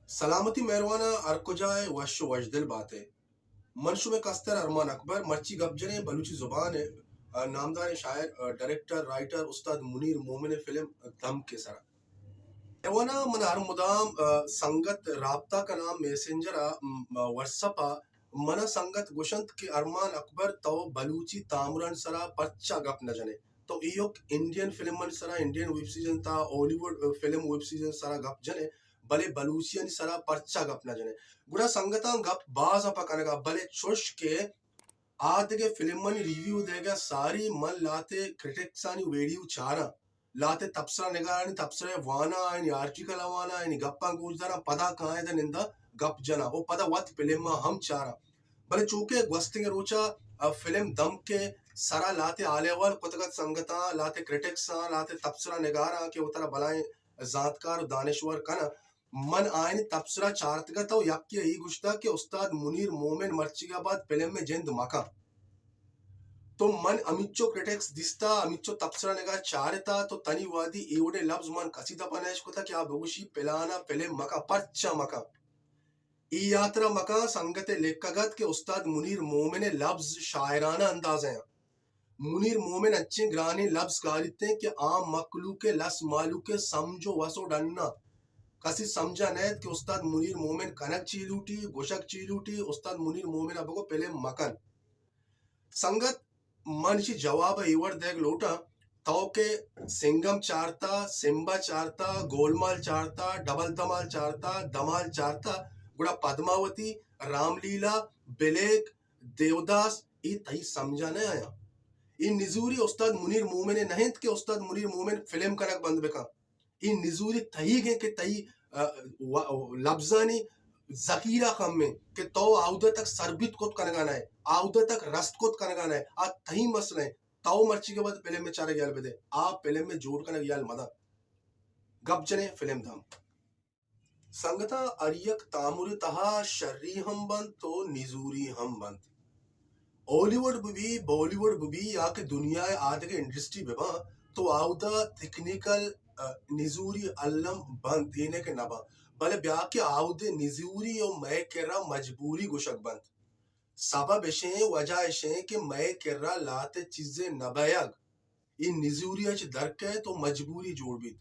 سلامتی مہرواناں، ہر کجا ء وش و وشدل بات ء۔ من شمئے کستر ارمان اکبر، مرچی گپ جنیں بلوچی زبان ء، ء، نامداریں شاعر، ء، ڈائریکٹر، رائٹر استاد منیر مومن ء فلم دمک ء سرا۔ مہرواناں، من ہر مدام، ء، سنگت رابطہ کناں میسنجر ء، م، واٹس اپ ء، من ء سنگت گوشنت کہ ارمان اکبر تو بلوچی تامرانی سرا پرچا گپ نہ جنے؟ تو ایوک انڈین فلمانی سرا، انڈین ویب سیریز تا ہالی ووڈ فلم ویب سیریز سرا گپ جنے، بلے بلوچیانی سرا پرچا گپ نہ جنے؟ گڑا سنگتاں، گپ باز ء پہ کنگا، بلے چوش کہ آ دگہ فلمانی ریویو دئیگا ساری من لاتے کرٹکسانی ویڈیو چاراں، لاتے تبصرہ نگارانی تبصرہ واناں، آیانی آرٹیکل واناں، آیانی گپاں گوش داراں، پدا کایاں داں نندا گپ جناں و پدا وت فلم ء ہم چاراں۔ بلے چوکہ گوستگیں روچا، ء، فلم دمک ء سرا لاتے حال احوال کتگ ات سنگتاں، لاتے کرٹکساں، لاتے تبصرہ نگاراں کہ وترا بلائیں زانتکار و دانشور کناں، من آیانی تبصرہ چارتگ ات و یکے ء اے گوشتگ کہ استاد منیر مومن مرچیگا بعد فلم ء جند مکن۔ تو من ہمینچو کرٹکس دیستا، ہمینچو تبصرہ نگار چارتا، تو تنی وہدی اے وڑیں لبز من کسی دپا نہ اشکتا کہ آ بگوشی پلانا فلم مکن، پرچا مکن؟ اے ہاترا مکن، سنگتے لکھگ ات کہ استاد منیر مومن ء لبز شاعرانہ انداز ء انت۔ منیر مومن انچیں گرانیں لبز کاریت انت کہ عام مخلوق ء لس مہلوک ء سمجھ و وس و ڈن ء کسی سمجھا نئیت کہ استاد منیر مومن کنگ چی لوٹی، گوشگ چی لوٹی، استاد منیر مومن ء بگو پلم مکن۔ سنگت، من ایشی جواب ء اے وڑ دئیگ لوٹاں، تو کہ سنگم چارتا، سمبا چارتا، گولمال چارتا، ڈبل دمال چارتا، دمال چارتا، گڑا پدماوتی، رام لیلا، بلیک، دیوداس، اے تئی سمجھا نہ آیاں۔ اے نزوری استاد منیر مومن ء نہ انت کہ استاد منیر مومن فلم کنگ بند بکن۔ اے نزوری تئیگ انت کہ تئی، ء، و-، لبزانی ذخیرہ کم انت کہ تو آودا تک سربیت کت کنگا نہ ئے، آودا تک رست کت کنگا نہ ئے، آ تئی مسئلہ انت۔ تو مرچیگا بعد فلم ء چارگ یل بدے، آ فلم ء جوڑ کنگ یل مدن۔ گپ جنیں فلم دمک۔ سنگتاں، ہر یک تامر ء تہا شری ہم بنت و نزوری ہم بنت۔ ہالی ووڈ بہ بی، بالی ووڈ بہ بی یا کہ دنیا ء آدگہ انڈسٹری بہ باں، تو آودا تکنیکل، ء، نزوری الم بنت، اے نہ کہ نہ باں، بلے بیا کہ آودے نزوری و مئے کرا مجبوری گوشگ بنت۔ سبب اشیں، وجہ اشیں کہ مئے کرا لہتے چیزے نہ بئیگ، اے نزوری ء چہ در کئیت و مجبوری جوڑ بیت۔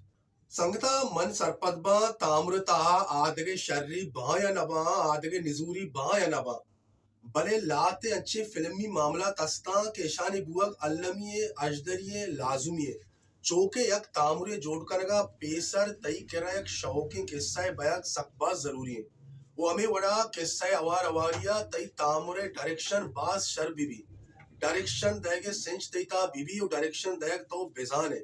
سنگتاں، من سرپد باں، تامر ء تہا آدگہ شری باں یا نہ باں، آدگہ نزوری باں یا نہ باں، بلے لہتے انچیں فلمی معاملات استاں کہ اشانی بوگ المی ء، اژدری ء، لازمی ء۔ چوکہ یک تامرے جوڑ کنگا پیسر تئی کرا یک شوقیں قصہ ء بیگ سک باز ضروری انت۔ و ہمے وڑا قصہ ء ہوار ہواریا تئی تامر ء ڈائریکشن باز شر بہ بی۔ ڈائریکشن دئیگ ء سنچ تئی تہا بہ بی و ڈائریکشن دئیگ تو بزان ئے۔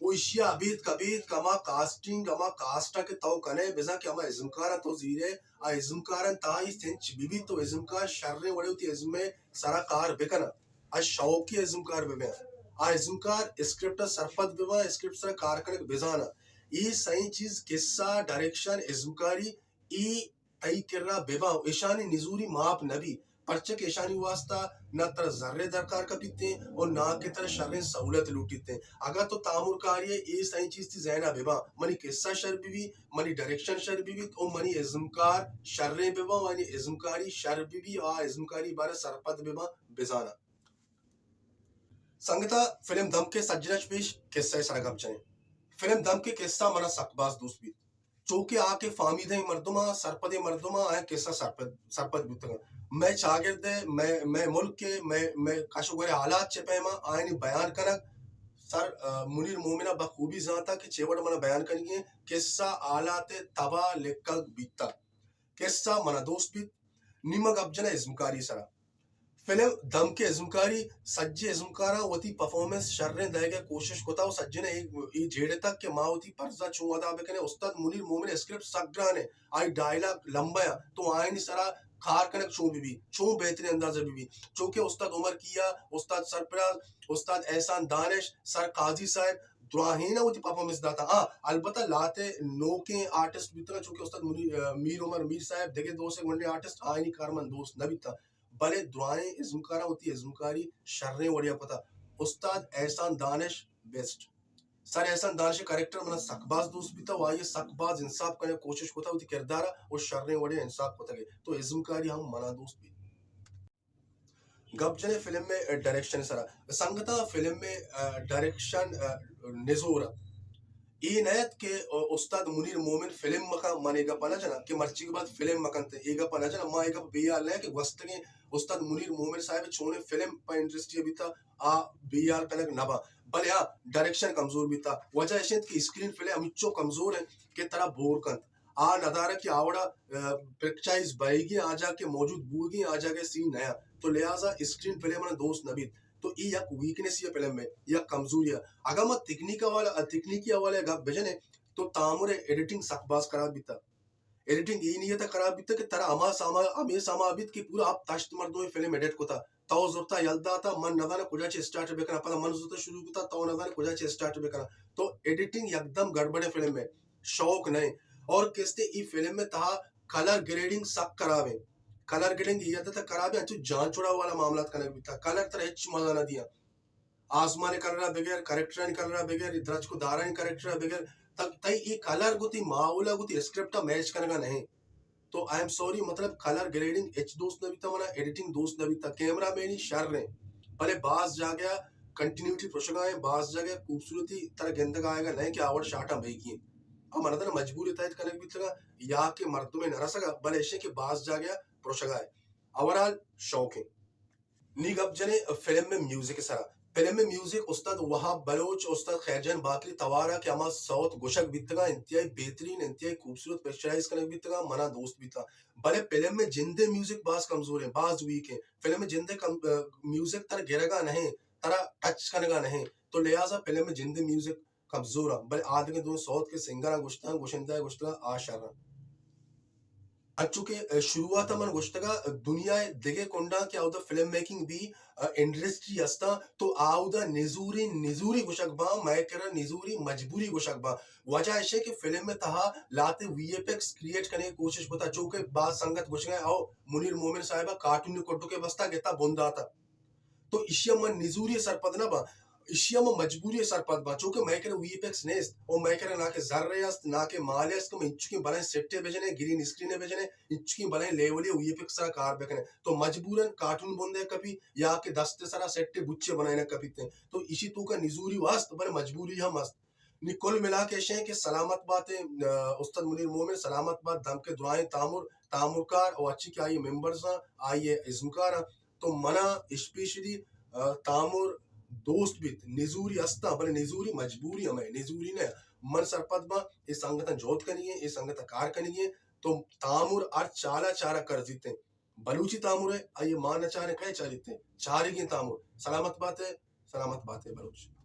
و ایشی ء ابید کبید کہ ہما کاسٹنگ، ہما کاسٹ ء کہ تو کن ئے، بزاں کہ ہما ازمکار ء تو زیر ئے، آ ازمکارانی تہا اے سنچ بہ بیت و ازمکار شریں وڑے وتی ازم ء سرا کار بہ کن انت۔ آ شوقی ازمکار بہ بیاں۔ آ ازمکار اسکرپٹ ء سرپد بہ باں، اسکرپٹ سرا کار کنگ بزاناں۔ اے سئیں چیز، قصہ، ڈائریکشن، ازمکاری، اے تئی کرا بہ باں، ایشانی نزوری ماپ نہ بی، پرچہ کہ ایشانی واسطہ نہ ترا زرے درکار کپیت ایں و نہ کہ ترا شریں سہولت لوٹیت ایں۔ اگاں تو تامرکاری ء اے سئیں چیز تئی ذہن ء بہ باں، منی قصہ شر بہ بی، منی ڈائریکشن شر بہ بیت و منی ازمکار شریں بہ باں، منی ازمکاری شر بہ بی، آ ازمکاری بارہ سرپد بہ باں، بزاناں۔ سنگتاں، فلم دمک ء سجناں چہ پیش قصہ ء سرا گپ جنیں۔ فلم دمک ء قصہ منا سک باز دوست بیت۔ چوکہ آ کہ فہمیدہیں مردماں، سرپدیں مردماں، آیاں قصہ سرپد، سرپد بوتگ انت۔ مئے چاگرد ء، مئے، مئے ملک ء، مئے، مئے کش و گور ء حالات چہ پیما آیانی بیان کنگ سر، ء، منیر مومن ء بخوبی زانتگ کہ چے وڑ منا بیان کنگی انت۔ قصہ حالات ء تبا لکھگ بیتگ۔ قصہ منا دوست بیت۔ نی ما گپ جناں ازمکاری سرا۔ فلم دمک ء ازمکاری، سجیں ازمکاراں وتی پرفارمنس شریں دئیگ ء کوشش کتا و سجناں اے، اے جیڑتگ کہ ما وتی پرزا چون ادا بکنیں۔ استاد منیر مومن ء اسکرپٹ سک گران ء، آئی ڈائلاگ لمبا ء، تو آیانی سرا کار کنگ چون بہ بیت، چون بہترین انداز ء بہ بیت۔ چونکہ استاد عمر کیا، استاد سرفراز، استاد احسان دانش، سر قاضی صاحب، دراہیں ء وتی پرفارمنس داتا۔ ہاں، البتہ لہتے نوکیں آرٹسٹ بیتگاں، چونکہ استاد منیر، میر عمر میر صاحب، دگہ دو سے گونڈیں آرٹسٹ، آیانی کار من دوست نہ بیتاں۔ بلے درائیں ازمکاراں وتی ازمکاری شریں وڑے ء کتا۔ استاد احسان دانش بیسٹ۔ سر احسان دانش کریکٹر منا سک باز دوست بیتا و آئی سک باز انصاف کنگ کوشش کتا وتی کردارا و شریں وڑے انصاف کتگے، تو ازمکاری ہم منا دوست بیت۔ گپ جنے فلم ءِ ڈائریکشن سرا۔ سنگتاں، فلم ءِ، آ، ڈائریکشن، آ، نزور ات۔ اے نہ ات کہ، آ، استاد منیر مومن فلم مکن، من اے گپ نہ جناں کہ مرچی کے بعد فلم مکنت، اے گپ نہ جناں۔ ما اے گپ بے حال نہ کہ گوستگیں استاد منیر مومن صاحب چونیں فلم پہ انڈسٹری بیتا، آ بے حال کنگ نہ با۔ بلے آ ڈائریکشن کمزور بیتا۔ وجہ اش انت کہ اسکرین پلے ہمچو کمزور انت کہ ترا بور کنت۔ آ ندارہ کہ آ وڑا، آ، پکچرائز بئیگی، آ جاگہ کہ موجود بوگی، آ جاگہ سین نیا۔ تو لہذا اسکرین پلے منا دوست نہ بیت۔ تو ای یک ویکنس یا فلم ہے، یک کمزوری ہے۔ اگر ما تکنیک حوالہ، تکنیکی حوالہ گپ بجنے تو تامر ایڈیٹنگ سک باز خراب بیتا۔ ایڈیٹنگ ای نیت خراب بیتا کہ ترا ہما ساما، ہمے ساما بیت کہ پورا ہفت ہشت مردم فلم ایڈٹ کتا۔ تو زرتا یل داتا، من نزاناں کجا چہ اسٹارٹ بکناں، پدا من زرتا شروع کتا، تو نزاناں کجا چہ اسٹارٹ بکناں۔ تو ایڈیٹنگ یکدم گڑبڑ ہے فلم میں، شوق نہیں۔ اور کستے ای فلم میں تہا کلر گریڈنگ سک خراب ہے، کلر گریڈنگ یہ حد تک خراب ہے، انچو جان چھڑا والا معاملات کنگ بیتا، کلر ترا ہچ مزہ نہ دیا۔ آسمان کلر بغیر، کریکٹر کلر بغیر، درچک و دارانی کریکٹر بغیر، تک تئی ای کلر گو تئی ماحول گو تئی اسکرپٹ میچ کنگا نہیں۔ تو آئی ایم سوری، مطلب کلر گریڈنگ ہچ دوست نہ بیتا منا، ایڈیٹنگ دوست نہ بیتا، کیمرہ مینی شر ہیں، بلے باز جاگہ کنٹینیوٹی پروشگا ہیں، باز جاگہ خوبصورتی ترا گندگ آئے گا نہیں کہ آوڑ شاٹاں بھیگی ہیں۔ ہم منا تنا مجبوری تحت کنگ بیتگا یا کہ مردم نہ رسگا، بلے اشے کہ باز جاگہ پروشگا ہے۔ اوورآل شوق ہیں۔ نی گپ جنے فلم میں میوزک سرا۔ فلم ءِ میوزک استاد وہاب بلوچ، استاد خیر جان باقری توارا کہ ہما سوت گوشگ بیتگا، انتہائی بہترین، انتہائی خوبصورت پکچرائز کنگ بیتگا، منا دوست بیتا۔ بلے فلم ءِ جندے میوزک باز کمزور ہیں، باز ویک ہیں۔ فلم ءِ جندے کم، آ، میوزک ترا گرگا نہیں، ترا ٹچ کنگا نہیں۔ تو لہذا فلم ءِ جندے میوزک کمزور ہیں، بلے آدگہ دو سوت کے سنگر گوشتاں، گوشندہ گوشتگا آ شر ہیں۔ انچو کہ، ء، شروعات ء من گوشتگ ء دنیا ء دگہ کنڈاں کہ اودا فلم میکنگ بی، ء، انڈسٹری ہستاں، تو اودا نزوری، نزوری گوشگ باں، مئے کرا نزوری مجبوری گوشگ باں۔ وجہ ایش کہ فلم ء تہا لہتے وی ایف ایکس کریئیٹ کنگ ء کوشش بوتا، چو کہ باز سنگت گوشگ ء او منیر مومن صاحب ء کارٹون کڈو کے بستا گتا بنداتا۔ تو ایشی ء من نزوری ء سرپد نہ باں، ایشی ء من مجبوری ء سرپد باں، چونکہ مئے کرا وی ایف ایکس نیست، او مئے کرا نہ کہ زر ء است، نہ کہ مال ء است کہ من انچکیں بلائیں سیٹ ء بجنے، گرین اسکرین ء بجنے، انچکیں بلائیں لیول ء وی ایف ایکس ء کار بکنے۔ تو مجبوراً کارٹون بندے کپی یا کہ دست ء سرا سیٹ ء بچے بنائینگ کپیت۔ تو ایشی توکا نزوری و است، بلے مجبوری ہم است۔ نی کل ملا کے ایش ایں کہ سلامت بات اے، ا، استاد منیر مومن، سلامت بات، دم کے درائیں تامر، تامرکار او اچی کہ آئی ممبرز آں، آئی ازمکار آں۔ تو منا اسپیشلی، ا، تامر دوست بیت، نزوری استاں، بلے نزوری مجبوری ہمے، نزوری نہ۔ من سرپد باں، اے سنگتاں جہد کنگی ایں، اے سنگتاں کار کنگی ایں۔ تو تامر ہر چالا چارا کرزیت ایں۔ بلوچی تامر ہے، آئی مان نہ چاریں، کئے چاریت ایں؟ چارگیں تامر۔ سلامت بات اے، سلامت بات اے بلوچ۔